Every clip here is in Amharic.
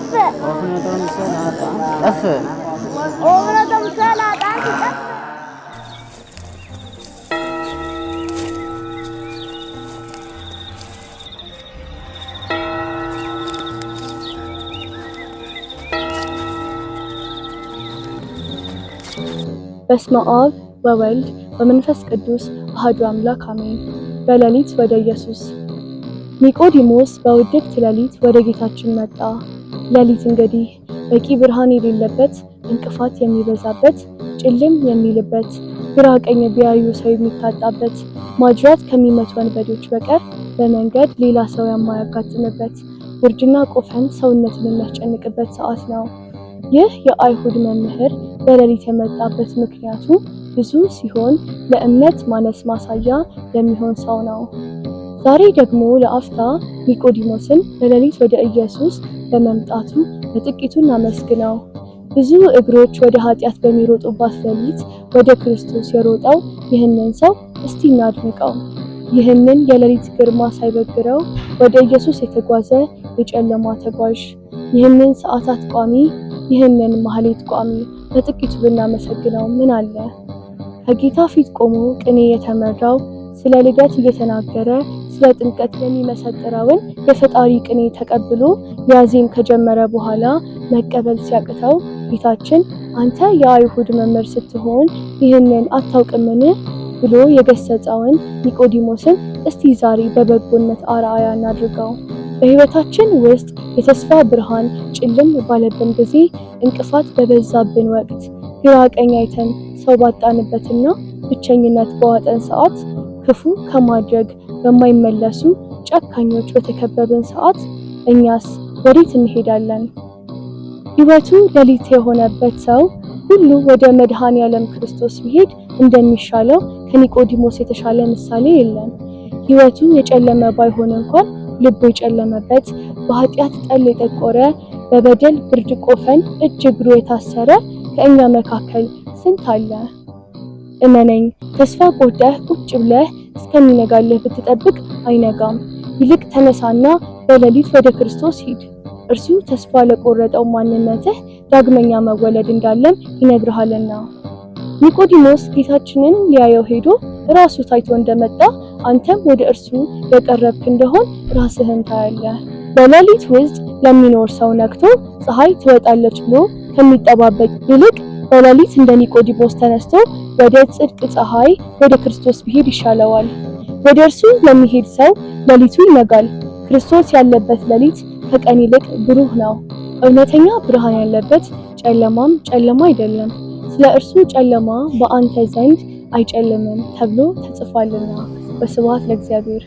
ትጠፍእ። ወፍኖቶም ምስለ ኃጥኣን ትጠፍእ። ወፍኖቶም ምስለ ኃጥኣን ትጠፍእ። በስመ አብ ወወልድ ወመንፈስ ቅዱስ አሐዱ አምላክ አሜን። በሌሊት ወደ ኢየሱስ። ኒቆዲሞስ በውድቅት ሌሊት ወደ ጌታችን መጣ። ሌሊት እንግዲህ በቂ ብርሃን የሌለበት፣ እንቅፋት የሚበዛበት፣ ጭልም የሚልበት፣ ግራ ቀኝ ቢያዩ ሰው የሚታጣበት፣ ማጅራት ከሚመቱ ወንበዴዎች በቀር በመንገድ ሌላ ሰው የማያጋጥምበት፣ ብርድና ቆፈን ሰውነትን የሚያስጨንቅበት ሰዓት ነው። ይህ የአይሁድ መምህር በሌሊት የመጣበት ምክንያቱ ብዙ ሲሆን ለእምነት ማነስ ማሳያ የሚሆን ሰው ነው። ዛሬ ደግሞ ለአፍታ ኒቆዲሞስን በሌሊት ወደ ኢየሱስ በመምጣቱ በጥቂቱ እናመስግነው። ብዙ እግሮች ወደ ኃጢአት በሚሮጡባት ሌሊት ወደ ክርስቶስ የሮጠው ይህንን ሰው እስቲ እናድንቀው። ይህንን የሌሊት ግርማ ሳይበግረው ወደ ኢየሱስ የተጓዘ የጨለማ ተጓዥ፣ ይህንን ሰዓታት ቋሚ፣ ይህንን ማህሌት ቋሚ በጥቂቱ ብናመሰግነው ምን አለ? ከጌታ ፊት ቆሞ ቅኔ የተመራው፣ ስለ ልደት እየተናገረ ስለ ጥምቀት የሚመሰጥረውን የፈጣሪ ቅኔ ተቀብሎ ሊያዜም ከጀመረ በኋላ መቀበል ሲያቅተው ጌታችን አንተ የአይሁድ መምህር ስትሆን ይህንን አታውቅምን ብሎ የገሰጸውን ኒቆዲሞስን እስቲ ዛሬ በበጎነት አርአያ እናድርገው። በሕይወታችን ውስጥ የተስፋ ብርሃን ጭልም ባለብን ጊዜ፣ እንቅፋት በበዛብን ወቅት፣ ግራ ቀኝ አይተን ሰው ባጣንበትና ብቸኝነት በዋጠን ሰዓት፣ ክፉ ከማድረግ በማይመለሱ ጨካኞች በተከበብን ሰዓት እኛስ ወዴት እንሄዳለን? ሕይወቱ ሌሊት የሆነበት ሰው ሁሉ ወደ መድኃኔ ዓለም ክርስቶስ ቢሄድ እንደሚሻለው ከኒቆዲሞስ የተሻለ ምሳሌ የለም። ሕይወቱ የጨለመ ባይሆን እንኳን ልቡ የጨለመበት፣ በኃጢአት ጠል የጠቆረ፣ በበደል ብርድ ቆፈን እጅ እግሩ የታሰረ ከእኛ መካከል ስንት አለ? እመነኝ፣ ተስፋ ቆርጠህ ቁጭ ብለህ እስከሚነጋልህ ብትጠብቅ አይነጋም። ይልቅ ተነሳና በሌሊት ወደ ክርስቶስ ሂድ። እርሱ ተስፋ ለቆረጠው ማንነትህ ዳግመኛ መወለድ እንዳለም ይነግርሃልና። ኒቆዲሞስ ጌታችንን ሊያየው ሄዶ ራሱ ታይቶ እንደመጣ አንተም ወደ እርሱ የቀረብክ እንደሆን ራስህን ታያለህ። በሌሊት ውስጥ ለሚኖር ሰው ነግቶ ፀሐይ ትወጣለች ብሎ ከሚጠባበቅ ይልቅ በሌሊት እንደ ኒቆዲሞስ ተነስቶ ወደ ጽድቅ ፀሐይ ወደ ክርስቶስ ቢሄድ ይሻለዋል። ወደ እርሱ ለሚሄድ ሰው ሌሊቱ ይነጋል። ክርስቶስ ያለበት ሌሊት ከቀን ይልቅ ብሩህ ነው። እውነተኛ ብርሃን ያለበት ጨለማም ጨለማ አይደለም። ስለ እርሱ ጨለማ በአንተ ዘንድ አይጨልምም ተብሎ ተጽፏልና። ወስብሐት ለእግዚአብሔር።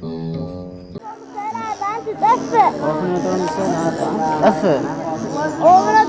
ትጠፍእ። ወፍኖቶም ምስለ ኃጥኣን ትጠፍእ። ወፍኖቶም